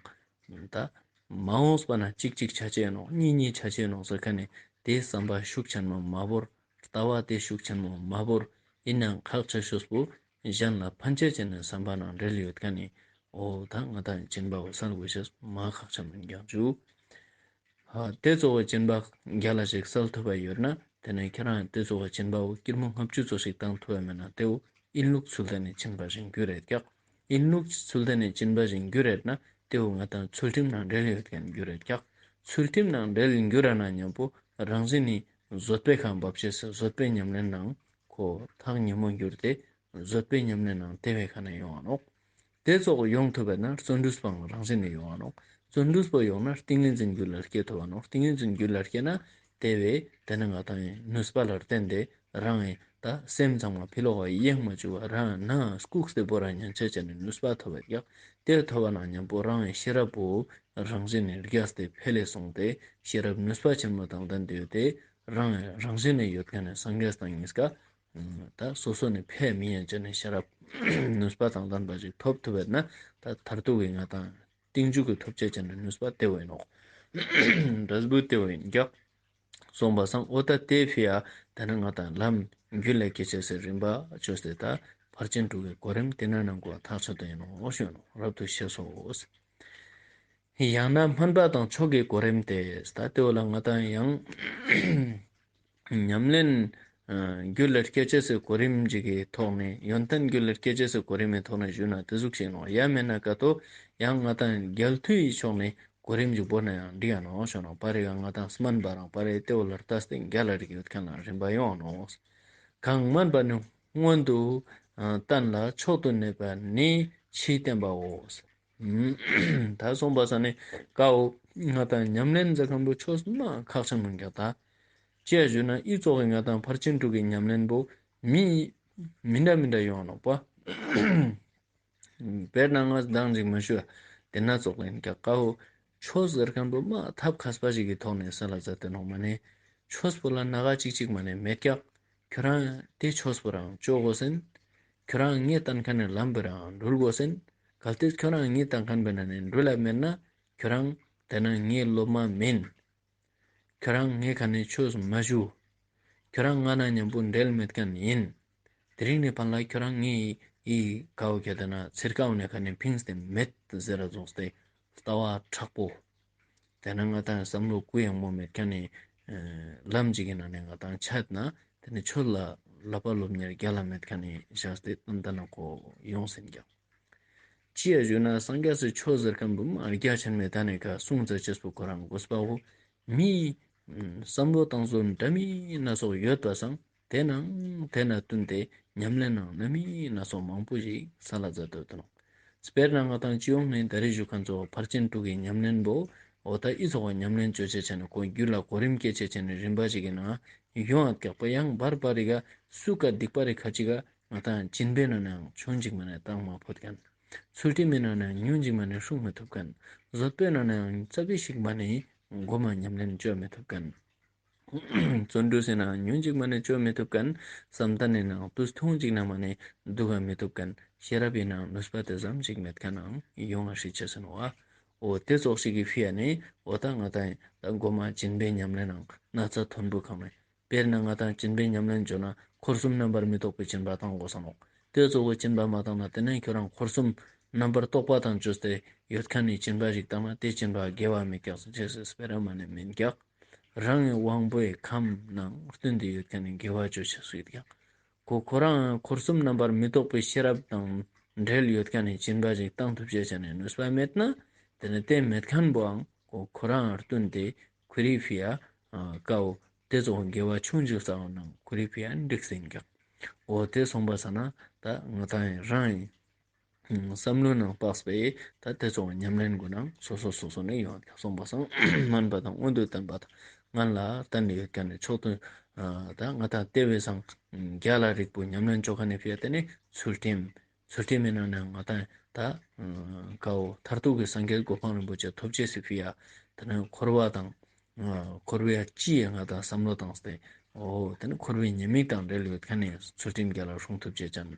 ད་མ་འོངས་པ་ན་གཅིག་གཅིག་ཆ་ཅེས་ནོག། གཉིས་གཉིས་ཆ་ཅེས་ནོག་ཟེར་མཁན་ནི་དེ་བསམ་པ་ཤུགས་ཆེན་མོ་མ་བོར། ལྟ་བ་དེ་ཤུགས་ཆེན་མོ་མ་བོར། ཡིན་ནའང་ཁག་ཆེ་ཤོས་པོ་གཞན་ལ་ཕན་ཆ་ཅེས་ནི་བསམ་པ་ནང་འབྲེལ་ཡོད་མཁན་ནི་འོ་ད་ང་ཏང་སྦྱིན་པ་བོ་སལ་དགོས་ཤེས་མ་ཁག་ཆེན་མིན་ཀྱག་ཞུ། ཧ་དེ་ཙོགས་པའི་སྦྱིན་པ་རྒྱལ་ལ་ཞིག་སལ་ཐུབ་པ་ཡོད་ན་དེ་ནས་ཁྱེད་རང་དེ་ཙོགས་པའི་སྦྱིན་པ་བོ་སྐྱིར་མོ་ལྔ་བཅུ་ཙོགས་ཤིག་བཏང་ཐུབ་པ་མེད་ན་དེ་བོ་ཡིན་ལུགས་ཚུལ་ལྡན་ནི་སྦྱིན་པ་ཞིག་འགྱུར་རེད་ཀྱག། ཡིན་ལུགས་ཚུལ་ལྡན་ནི་སྦྱིན་པ་ཞིག་འགྱུར་རེད་ན་དེ་བོ་ང་ཏང་ཚུལ་ཁྲིམས་ནང་འབྲེལ་ཡོད་མཁན་འགྱུར་རེད་ཀྱག། ཚུལ་ཁྲིམས་ནང་འབྲེལ་འགྱུར་ར་ན་མཉམ་པོ་རང་བཞིན་ནི་བཟོད་པའི་ཁ་འབབ་ཤེས་སི་བཟོད་པའི་ཉམས་ལེན་ནང་ཁོ་ཐག་ཉེ་མོ་འགྱུར་ཏེ་བཟོད་པའི་ཉམས་ལེན་ནང་དེ་བས་ཁ་ནས་ཡོང་བ་ནོག། དེ་ཙོགས་ཡོང་ཐུབ་པ་ན་བརྩོན་འགྲུས་པའང་རང་བཞིན་ནས་ཡོང་བ་ནོག། བརྩོན་འགྲུས་པ་ཡོང་ན་ཏིང་ངེ་འཛིན་རྒྱུད་ལ་སྐྱེ་ཐུབ་བ་ནོག། ཏིང་ངེ་འཛིན་རྒྱུད་ལ་སྐྱེ་ན་དེ་བས་དེ་ནི་ང་ཏང་ཡིན་ནུས་པ་ལ་བརྟེན་ཏེ་རང་ཡིན་ད་སེམས་ཚང་མ་ཕི་ལོག་ག་གཡེང་མ་བཅུག་པ་རང་ནང་བཀུག་སྟེ་བོར་ར་ཉན་ཆ་ཅན་ནི་ནུས་པ་ཐོབ་པ་ཀྱག། དེ་ཐོབ་པ་ན་མཉམ་པོ་རང་ཡིན་ཤེས་རབ་པོ་རང་བཞིན་ནས་རྒྱས་ཏེ་འཕེལ་ལེ་སོང་སྟེ་ཤེས་རབ་ནུས་པ་ཆེན་མོ་དང་ལྡན་ཏེ་ཡོད་དེ་རང་རང་བཞིན་ནས་ཡོད་མཁན་ནི་སངས་རྒྱས་དང་གཉིས་ཀ་ད་སོ་སོ་ནས་ཕེ་མི་ཡན་ཅན་ནི་ཤེས་རབ་ནུས་པ་དང་ལྡན་པ་ཞིག་ཐོབ་ཐུབ་པ་ན་ད་མཐར་ཐུག་གི་ང་ཏང་རྟིང་མཇུག་གི་ཐོབ་ཆ་ཅན་ནི་ནུས་པ་དེ་བོ་ཡིན་ནོག། འབྲས་བུ་དེ་བོ་ཡིན་ཀྱག། སོང་པ་སང་འོ་ད་དེ་ཕི་ཡ་ད་ནི་ང་ཏང་ལམ་རྒྱུད་ལ་སྐྱེ་ཅེས་སི་རིམ་པ་བཅོས་ཏེ་ད་ཕར་ཕྱིན་དྲུག་གི་གོ་རིམ་དེ་ན་ནང་གོ་ཐག་ཆོད་དུ་ཡིན་ནོག་ཞུ་ནོག། རབ་ཏུ་ཤེས་སོ། ཡང་ན་སྨོན་པ་དང་མཆོག་གི་གོ་རིམ་སྟེ། ད་དེ་བོ་ལ་ང་ཏང་ཡང་ཉམས་ལེན་རྒྱུད་ལ་སྐྱེ་ཅེས་སི་གོ་རིམ་ཅིག་གི་ཐོག་ནས་ཡོན་ཏན་རྒྱུད་ལ་སྐྱེ་ཅེས་སི་གོ་རིམ་མི་ཐོག་ནས་ཞུ་ན་དེ་ཟུག་ཞིག་ནོག། ཡ་མེད་ན་ཀ་ཏོ་ཡང་ང་ཏང་རྒྱལ་མཐུ་ཡི་ཕྱོགས་ནས་གོ་རིམ་ཅིག་བོར་ན་ཡང་འགྲིག་ཡ་ནོག་ཞུ་ནོག། པར་རེ་ག་ང་ཏང་སྨོན་པ་རང་པར་རེ་དེ་བོ་ལ་ལྟས་ཏེ་རྒྱལ་ལ་རིག་ཡོད་མཁན་ལ་རིམ་པ་ཡོང་ནོག། གང་དམན་པ་ནི་སྔོན་དུ་བསྟན་ལ་མཆོག་ཏུ་གནས་པ་ནི་ཕྱིའི་བསྟན་པའོ། ད་སོང་པ་ས་ནི་ཀའོ་ང་དང་ཉམས་ལེན་ཟེར་ཁན་པོ་ཆོས་མ་ཁག་ཆེན་མོ་ཀྱག་ད། ཅི་ཡ་ཞུ་ན་ཨི་ཙོགས་སི་ང་དང་ཕར་ཕྱིན་དྲུག་གི་ཉམས་ལེན་པོ་མི་མི་འདྲ་མི་འདྲ་ཡོང་ནོག་པ། དཔེར་ན་ང་མདང་ཅིག་མ་ཞུ་ཡ་དེ་ན་ཙོགས་ལེན་ཀྱག་ཀའོ། ཆོས་ཟེར་ཁན་པོ་མ་ཐབས་མཁས་པ་ཞིག་གི་ཐོག་ནས་སལ་ལ་མཛད་དེ་ནོག་མ་ནེ། ཆོས་པོ་ལ་ན་ག་ཅིག་ཅིག་མ་ནེ་མེད་ཀྱག། ཁྱོ་རང་དེ་ཆོས་པོ་རང་ཅོ་གོས་ཟེན། ཁྱོ་རང་ངའེ་སྟན་ཁན་ནི་ལམ་པོ་རང་གྲུལ་གོས་ཟེན། གལ་ཏེ་ཁྱོ་རང་ངའེ་སྟན་ཁན་པོའི་ནང་ནེ་གྲུལ་ལ་མེད་ན་ཁྱོ་རང་དེ་ན་ངའི་སློབ་མ་མིན། ཁྱོ་རང་ངའེ་ཁ་ནེ་ཆོས་མ་ཞུ། ཁྱོ་རང་ང་ན་ཉམ་པོ་འབྲེལ་མེད་ཁན་ཨིན། དེ་རིང་ནེ་ཕན་ལ་ཁྱོ་རང་ངའི་ཨི་ཀའོ་ཁྱེད་དེ་ན་ཚིར་ཀའོ་ནེ་ཁ་ནེ་ཕིངས་ཏེ་མེད་ཟེར་ར་ཙོགས་ཏེ་ལྟ་བ་དྲག་པོ། དེ་ན་ང་དང་བསམ་བློ་གུ་ཡངས་མོ་མེད་ཁན་ནི་ལམ་ཅིག་གི་ནང་ནེ་ང་དང་ཆད་ན་དེ་ནི་ཆོས་ལ་བསླབ་པ་སློབ་གཉེར་རྒྱལ་ལ་མེད་ཁན་ནི་ཞག་སྟེ་ཏན་ཏན་ན་གོ་ཡོང་ཟེར་ཀྱག། ཅི་ཡ་ཞུ་ན་སངས་རྒྱས་སི་ཆོས་ཟེར་ཁན་པོ་མ་རྒྱ་ཆེན་མོ་ད་ནི་ཀ་གསུང་ཙ་ཅེས་པོ་ཁོ་རང་གོས་པའོ། མི་བསམ་བློ་བཏང་བཟོ་འདྲ་མིན་སྣ་ཚོགས་ཡོད་པ་སང་དེ་ནང་དེ་ན་བསྟུན་ཏེ་ཉམས་ལེན་ནང་འདྲ་མིན་སྣ་ཚོགས་མང་པོ་ཞིག་སལ་ལ་མཛད་དེ་ཡོད་ནོག། དཔེར་ན་ང་དང་སྤྱི་ཡོངས་ནེ་ད་རེས་ཞུ་ཁན་ཙོགས་ཕར་ཕྱིན་དྲུག་གི་ཉམས་ལེན་པོ་འོ་ད་ཨི་ཙོགས་ཉམས་ལེན་ཅོ་ཅེས་ཆ་ནི་ཁོ་རྒྱུད་ལ་གོ་རིམ་སྐྱེ་ཅེས་ཆ་ནི་རིམ་པ་ཞིག་གི་ནང་ཡོང་ཨ་ཀྱག་པ། ཡང་བར་བར་རི་ག་སུ་ཀ་སྡིག་པ་རི་ཁ་ཅིག་ག་ང་དང་སྦྱིན་པའི་ནང་ནའང་ཆུང་ཅིག་མ་ནེ་བཏང་མ་ཕོད་ཁན། ཚུལ་ཁྲིམས་མི་ནང་ནའང་ཉུང་ཅིག་མ་ནེ་སྲུང་མི་ཐུབ་ཁན། བཟོད་པའི་ནང་ནའང་རྩ་བའི་ཞིག་མ་ནེ་གོ་མ་ཉམས་ལེན་ཅོ་མི་ཐུབ་ཁན། བརྩོན་འགྲུས་སི་ནང་ཉུང་ཅིག་མ་ནེ་ཅོ་མི་ཐུབ་ཁན། བསམ་གཏན་ནི་ནང་དུས་ཐུང་ཅིག་ནང་མ་ནེ་འདུག་ག་མི་ཐུབ་ཁན། ཤེས་རབ་ཡིན་ནའང་ནུས་པ་དེ་ཙམ་ཞིག་མེད་ཁན་ནང་ཡོང་ང་ཧྲི་ཆེ་སོང་བ། འོ་དེ་ཙོགས་ཤིག་གི་ཕི་ཡ་ནི་འོ་ད་ང་དང་ད་གོ་མ་སྦྱིན་པའི་ཉམས་ལེན་ནང་ན་ཚ་མཐོན་པོ་ཁང་ནེ། དཔེར་ན་ང་དང་སྦྱིན་པའི་ཉམས་ལེན་ཅོ་ན་འཁོར་གསུམ་རྣམ་པར་མི་རྟོག་པའི་སྦྱིན་པ་བཏང་གོས་ས་ནོག། དེ་ཙོགས་པོ་སྦྱིན་པ་མ་བཏང་ན་དེ་ནེ་ཁྱོ་རང་འཁོར་གསུམ་རྣམ་པར་རྟོག་པ་དང་ཅོས་ཏེ་ཡོད་ཁན་ནི་སྦྱིན་པ་ཞིག་བཏང་ན་དེ་སྦྱིན་པ་དགེ་བ་མི་ཀྱག་ཟེར་ཅེས་སི་སྤེ་ར་མ་ནེ་མེན་ཀྱག། རང་གི་དབང་པོའི་ཁམས་ནང་བསྟུན་ཏེ་ཡོད་ཁན་ནི་དགེ་བ་ཅོ་ཅེས་སུ་ཡོད་ཀྱག། ཁོ་ཁོ་རང་འཁོར་གསུམ་རྣམ་པར་མི་རྟོག་པའི་ཤེས་རབ་དང་འབྲེལ་ཡོད་ཁན་ནི་སྦྱིན་པ་ཞིག་བཏང་ཐུབ་ཅེས་ཆ་ནི་ནུས་པ་མེད་ན་དེ་ནེ་དེ་མེད་ཁན་པོའང་ཁོ་ཁོ་རང་བསྟུན་ཏེ་ཁོ་རི་ཕི་ཡ་ཀའོ་དེ་ཙོགས་དགེ་བ་ཆུང་ཅིག་བསགས་ནའང་ཁོ་རི་ཕི་ཡ་འགྲིག་སེ་ཨིན་ཀྱག། འོ་དེ་སོང་པ་ས་ན་ད་ང་དང་རང་ཡིན་བསམ་བློ་ནང་དཔགས་པའི་ད་དེ་ཙོགས་ཉམས་ལེན་གུན་ནང་སོ་སོ་སོ་སོ་ནེ་ཡོང་ཀྱག། སོང་པ་སང་དམན་པ་དང་མངོན་དུ་བསྟན་པ་དང་སྔན་ལ་བསྟན་ཏེ་ཡོད་ཁན་ནི་མཆོག་ཏུ་ད་ང་དང་དེ་བས་སང་རྒྱལ་ལ་རིགས་པོ་ཉམས་ལེན་ཅོ་ཁན་ནི་ཕི་ཡ་དེ་ནི་ཚུལ་ཁྲིམས། ཚུལ་ཁྲིམས་མི་ནང་ནའང་ང་དང་ད་ཀའོ་མཐར་ཐུག་གི་སངས་རྒྱས་གོ་འཕང་རིན་པོ་ཆེ་ཐོབ་ཅེས་སི་ཕི་ཡ་དེ་ནེ་འཁོར་བ་དང་འཁོར་བའི་ཅི་ཡ་ང་དང་བསམ་བློ་བཏང་སྟེ་འོ་དེ་ནེ་འཁོར་བའི་ཉེས་དམིགས་དང་འབྲེལ་ཡོད་ཁན་ནི་ཚུལ་ཁྲིམས་རྒྱལ་ལ་སྲུང་ཐུབ་ཅེས་ཅན།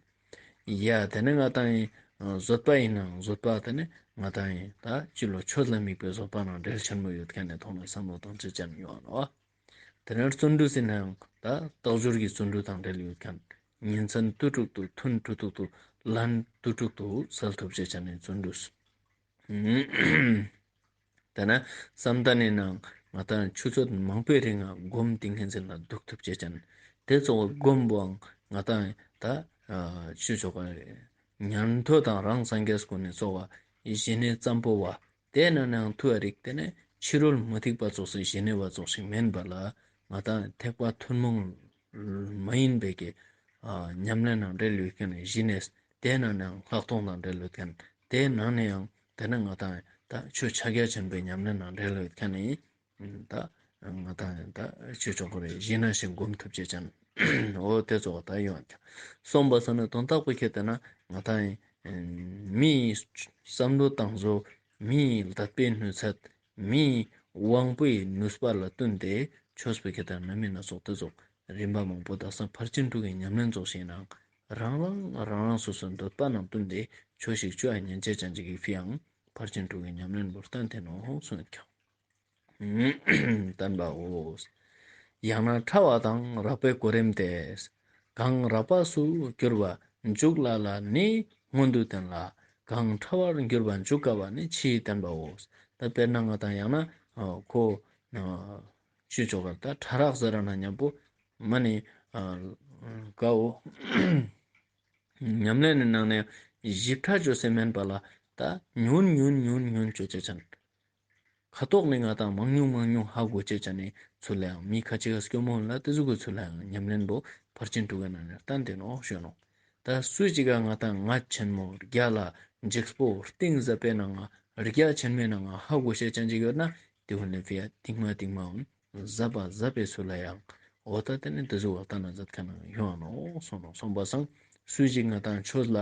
ཡ་དེ་ནེ་ང་དང་ཡིན་བཟོད་པ་ཡིན་ནའང་བཟོད་པ་དེ་ནེ་ང་དང་ཡིན་ད་ཅི་ལོ་ཆོས་ལ་དམིགས་པའི་བཟོད་པ་ནང་འབྲེལ་ཆེན་མོ་ཡོད་ཁན་ནི་ཐོག་ནེ་བསམ་བློ་བཏང་ཅེས་ཅན་ཡོང་ནོག། དེ་ནེ་བརྩོན་འགྲུས་ཟེར་ནའང་ད་རྟག་སྦྱོར་གྱི་བརྩོན་འགྲུས་དང་འབྲེལ་ཡོད་ཁན། ཉིན་མཚན་དུས་དྲུག་ཏུ་ཐུན་དྲུག་ཏུ་ལན་དུས་དྲུག་ཏུ་སལ་ཐུབ་ཅེས་ཅན་ནི་བརྩོན་འགྲུས། དེ་ནེ་བསམ་གཏན་ནི་ནང་ང་དང་ཆུ་ཚོད་མང་པོའི་རིང་ང་སྒོམ་ཏིང་ངེ་འཛིན་ལ་འདུག་ཐུབ་ཅེས་ཅན། དེ་ཙོགས་སྒོམ་པོའང་ང་དང་ད་ཆུ་ཆོག་ག་ཉན་ཐོས་དང་རང་སངས་རྒྱས་གུན་ནི་གཙོ་བོ་ཞི་གནས་ཙམ་པོ་བ། དེ་ནང་ནའང་ཐུ་བ་རིག་དེ་ནེ་ཕྱི་རོལ་མུ་སྟེགས་པ་ཙོགས་སི་ཞི་གནས་པ་ཙོགས་ཤིག་མེན་པ་ལ་ང་དང་ཐེག་པ་ཐུན་མོང་མ་ཡིན་པའི་གི་ཉམས་ལེན་ནང་འབྲེལ་ཡོད་ཁན་ནི་ཞི་གནས། དེ་ནང་ནའང་ལྷག་མཐོང་དང་འབྲེལ་ཡོད་ཁན་དེ་ནང་ནའང་དེ་ནེ་ང་དང་ད་ཆོས་ཕྱག་རྒྱ་ཆེན་པོའི་ཉམས་ལེན་ནང་འབྲེལ་ཡོད་ཁན་ནི་ད་ང་དང་ད་ཆོས་ཆོག་གོ་རེ་ཞི་གནས་ཤིག་སྒོམ་ཐུབ་ཅེས་ཅན། འོ་དེ་ཙོགས་ད་ཡོང་ཀྱག། སོང་པ་སང་ནི་དོན་དག་པོ་ཁྱེད་དེ་ན་ང་དང་མིའི་བསམ་བློ་བཏང་བཟོ་མིའི་ལྡད་པའི་ནུས་ཚད་མིའི་དབང་པོའི་ནུས་པ་ལ་བསྟུན་ཏེ་ཆོས་པོ་ཁྱེད་དེ་ན་མི་སྣ་ཚོགས་དེ་ཙོགས་རིམ་པ་མང་པོ་དག་སང་ཕར་ཕྱིན་དྲུག་གི་ཉམས་ལེན་ཙོགས་ཤིག་ནང་རང་རང་རང་རང་སོ་སོའི་འདོད་པ་ནང་བསྟུན་ཏེ་ཆོས་ཤིག་ཅོ་ཡ་ཉན་ཅེས་ཅན་ཅིག་གི་ཕི་ཡང་ཕར་ཕྱིན་དྲུག་གི་ཉམས་ལེན་པོ་བསྟན་ཏེ་ནོག་གསུངས་ཀྱག། བསྟན་པའོ། ཡང་ན་ཕྲ་བ་དང་རགས་པའི་གོ་རིམ་སྟེ། གང་རགས་པ་སུ་གྱུར་པ་འཇུག་སླ་ལ་ནི་སྔོན་དུ་བསྟན་ལ། གང་ཕྲ་བར་གྱུར་པ་འཇུག་དཀའ་བ་ནི་ཕྱིའི་བསྟན་པའོ། ད་དཔེར་ན་ང་དང་ཡང་ན་ཁོ་ཆུ་ཆོག་ག་ད་ཕྲ་རགས་ཟེར་ར་ན་ཉམ་པོ་མ་ནི་ཀའོ། ཉམས་ལེན་ནི་ནང་ནས་ཞིབ་ཕྲ་བཅོས་སེ་མེན་པ་ལ་ད་ཉུང་ཉུང་ཉུང་ཉུང་བཅོ་ཅེས་ཅན། ཁ་ཐོག་ནས་ང་དང་མང་ཉུང་མང་ཉུང་ཧ་གོ་ཅེས་ཅན་ནི་ཚུལ་ལའང་མི་ཁ་ཅིག་ག་སྐྱོ་མོ་ལ་དེ་ཟུག་གི་ཚུལ་ལའང་ཉམས་ལེན་པོ་ ཕར་ཕྱིན་དྲུག་གི་ནང་ནས་བསྟན་ཏེ་ནོག་ཞུ་ནོག། ད་སུ་ཞིག་ག་ང་དང་ངད་ཆེན་མོ་རྒྱ་ལ་འཇིགས་པོ་གཏིང་ཟབ་པའི་ནང་ང་རྒྱ་ཆེན་མོའི་ནང་ང་ཧ་གོ་ཤེས་ཅན་ཅིག་ཡོད་ན་དེ་བོ་ནི་ཕི་ཡ་ཏིང་མ་ཏིང་མ་འོ་ཟབ་པ་ཟབ་པའི་ཚུལ་ལ་ཡང་འོ་ད་དེ་ནི་དེ་ཟུག་བ་ལྟ་ན་མཛད་མཁན་ཡོང་ནོག་སོང་ནོག། སོང་པ་སང་སུ་ཞིག་ང་དང་ཆོས་ལ་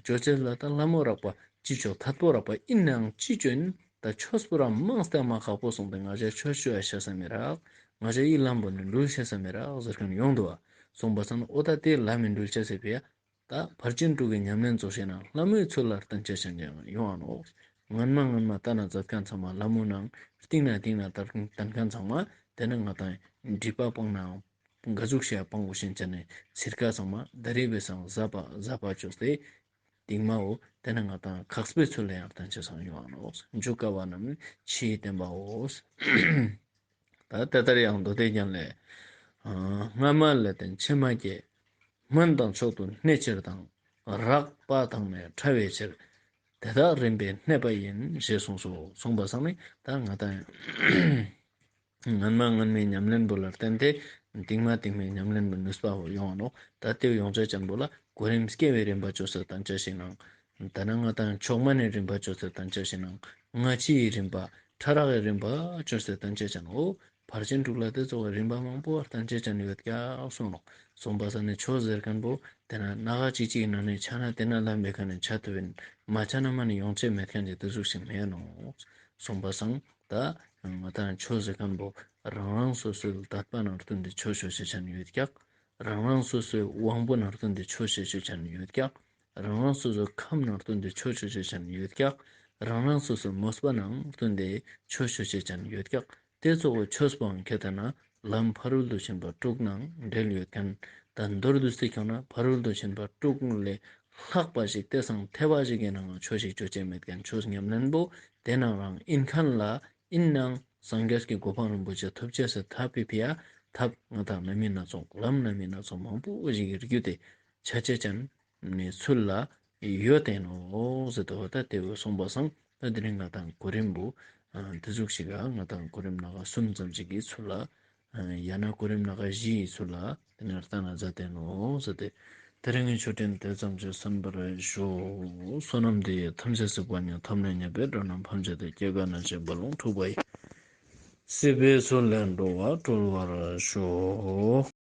ཅོ་ཅེས་ལ་ད་ལ་མོ་རག་པ་ཅི་ཆོག་ཐད་པོ་རག་པ་ཨིན་ནའང་ཅི་ཅོ་ཨིན། ད་ཆོས་པོ་རང་མང་སྟེ་མ་ཁག་པོ་སོང་སྟེ་ང་ཞ་ཆོས་ཅོ་ཡ་ཤེས་ས་མི་རག། ང་ཞ་ཡི་ལམ་པོ་ནི་འགྲུལ་ཤེས་ས་མི་རག་ཟེར་མཁན་ཡོང་འདུག་བ། སོང་པ་སང་འོ་ད་དེ་ལམ་མི་འགྲུལ་ཆ་ཟེར་བས། ད་ཕར་ཕྱིན་དྲུག་གི་ཉམས་ལེན་ཚོགས་ཤེས་ན་ལྷ་མོའི་ཚུལ་ལ་བརྟན་ཆ་ཅན་ཡང་ཡོང་ང་ནོག། སྔན་མ་སྔན་མ་ལྟ་ན་མཛད་མཁན་ཚང་མ་ལྷ་མོ་ནང་སྟིང་ན་སྟིང་ན་བསྟན་མཁན་ཚང་མ་དེ་ནི་ང་དང་སྒྲིབ་པ་སྤངས་ནའང་ག་ཟུག་ཤེས་སྤང་དགོས་ཤེས་ཅན་ནི་ཚིར་ཀ་ཚང་མ་ད་རེས་བས་སང་ཟབ་པ་ཟབ་པ་ཅོས་ཏེ། ཏིང་མ་འོ་དེ་ནི་ང་དང་ཁག་པའི་ཚུལ་ལ་ཡང་བརྟན་ཆ་ཚང་ཡོང་ང་ནོག། འཇུག་དཀའ་བ་རྣམས་ནི་ཕྱིའི་བསྟན་པའོ། ད་དེ་ལྟར་ཡང་མདོ་སྡེ་རྒྱན་ལས། སྔ་མ་ལས་བརྟེན་ཕྱི་མ་སྐྱེ། སྨན་དང་མཆོག་ཏུ་གནས་ཕྱིར་དང་། རགས་པ་དང་ནི་ཕྲ་བའི་ཕྱིར། དེ་དག་རིམ་པས་གནས་པ་ཡིན། ཞེས་གསུངས་སོ། གསུངས་པ་སང་ནི་ད་ང་དང་སྔན་མ་སྔན་མའི་ཉམས་ལེན་པོ་ལ་བརྟེན་ཏེ་ཏིང་མ་ཏིང་མའི་ཉམས་ལེན་པོ་ནུས་པ་བོ་ཡོང་ང་ནོག། ད་དེ་ཡོང་ཆ་ཅན་པོ་ལ་གོ་རིམ་སྐྱེ་བའི་རིམ་པ་ཅོས་ཏེ་བརྟན་ཆ་ཞིག་ནང་། ད་ནི་ང་དང་མཆོག་མ་ནི་རིམ་པ་ཅོས་ཏེ་བརྟན་ཆ་ཞིག་ནང་། སྔ་ཕྱིའི་རིམ་པ་ཕྲ་རགས་ཀྱི་རིམ་པ་ཅོས་ཏེ་བརྟན་ཆ་ཅན་འོ། ཕར་ཕྱིན་དྲུག་ལ་དེ་ཚོ་གི་རིམ་པ་མང་པོ་བརྟན་ཆ་ཅན་ཡོད་ཀྱག་གསུངས་ནོག། གསུངས་པ་སང་ནི་ཆོས་ཟེར་མཁན་པོ་དེ་ན་སྣ་ཁ་ཅིག་ཅིག་ནང་ནས་ཆ་ན་དེ་ན་ལ་མེད་མཁན་ནི་ཆ་ཐུབ་ཡིན། མ་ཆ་ན་མ་ནི་ཡོང་ཆ་མེད་མཁན་ཅིག་དེ་ཟུག་ཞིག་མེད་ནོག། གསུངས་པ་སང་ད་ང་དང་ཆོས་ཟེར་མཁན་པོ་རང་རང་སོ་སོའི་དད་པ་ནང་བསྟུན་ཏེ་ཆོས་ཅོ་ཅེས་ཅན་ཡོད་ཀྱག། རང་རང་སོ་སོའི་དབང་པོ་ནང་བསྟུན་ཏེ་ཆོས་ཅོ་ཅེས་ཅན་ཡོད་ཀྱག། རང་རང་སོ་སོའི་ཁམས་ནང་བསྟུན་ཏེ་ཆོས་ཅོ་ཅེས་ཅན་ཡོད་ཀྱག། རང་རང་སོ་སོའི་མོས་པ་ནང་བསྟུན་ཏེ་ཆོས་ཅོ་ཅེས་ཅན་ཡོད་ཀྱག། དེ་ཚོ་གི་ཆོས་པོའང་ཁྱད་ལྟ་ན་ལམ་ཕ་རོལ་ཏུ་ཕྱིན་པ་དྲུག་ནང་འབྲེལ་ཡོད་མཁན། ད་མདོར་བསྡུས་ཏེ་ཁྱོང་ན་ཕ་རོལ་ཏུ་ཕྱིན་པ་དྲུག་ལས་ལྷག་པ་ཞིག་དེ་སང་ཐེ་བ་ཞིག་གི་ནང་ཆོས་ཤིག་ཅོ་ཅེས་མེད་མཁན་ཆོས་ཉམས་ལེན་པོ་དེ་ནང་རང་ཨིན་མཁན་ལ་ཨིན་ནའང་སངས་རྒྱས་ཀྱི་གོ་འཕང་རིན་པོ་ཆེ་ཐོབ་ཅེས་སི་ཐབས་པའི་ཕི་ཡ་ཐབས་ང་དང་རྣམ་སྨིན་སྣ་ཚོགས་ལམ་རྣམ་སྨིན་སྣ་ཚོགས་མང་པོ་ཞིག་གི་རྒྱུད་དེ་ཆ་ཅེས་ཅན་ནི་ཚུལ་ལ་ཡོད་དེ་ནོག་ཟེར་ཏེ་འོ་ད་དེ་བོ་གསུངས་པ་སང་ད་དེ་རིང་ང་དང་གོ་རིམ་པོ་དེ་ཟུག་ཞིག་ག་ང་དང་གོ་རིམ་སྣ་ཁ་གསུམ་ཙམ་ཞིག་གི་ཚུལ་ལ་ཡང་ན་གོ་རིམ་སྣ་ཁ་བཞི་ཡི་ཚུལ་ལ་དེ་ནས་བལྟ་ན་མཛད་དེ་ནོག་ཟེར་ཏེ། དེ་རིང་གི་ཆོས་འབྲེལ་དེ་ཙམ་གྱིས་གསན་པར་ཞུ། བསོད་ནམས་འདི་ཡིས་ཐམས་ཅད་གཟིགས་པ་ཉིད། ཐོབ་ནས་ཉེས་པའི་དགྲ་རྣམས་ཕམ་བྱས་ཏེ། སྐྱེ་རྒ་ན་འཆིའི་རྦ་ཀློང་འཁྲུགས་པ་ཡི། སྲིད་པའི་མཚོ་ལས་འགྲོ་བ་སྒྲོལ་བར་ཤོག།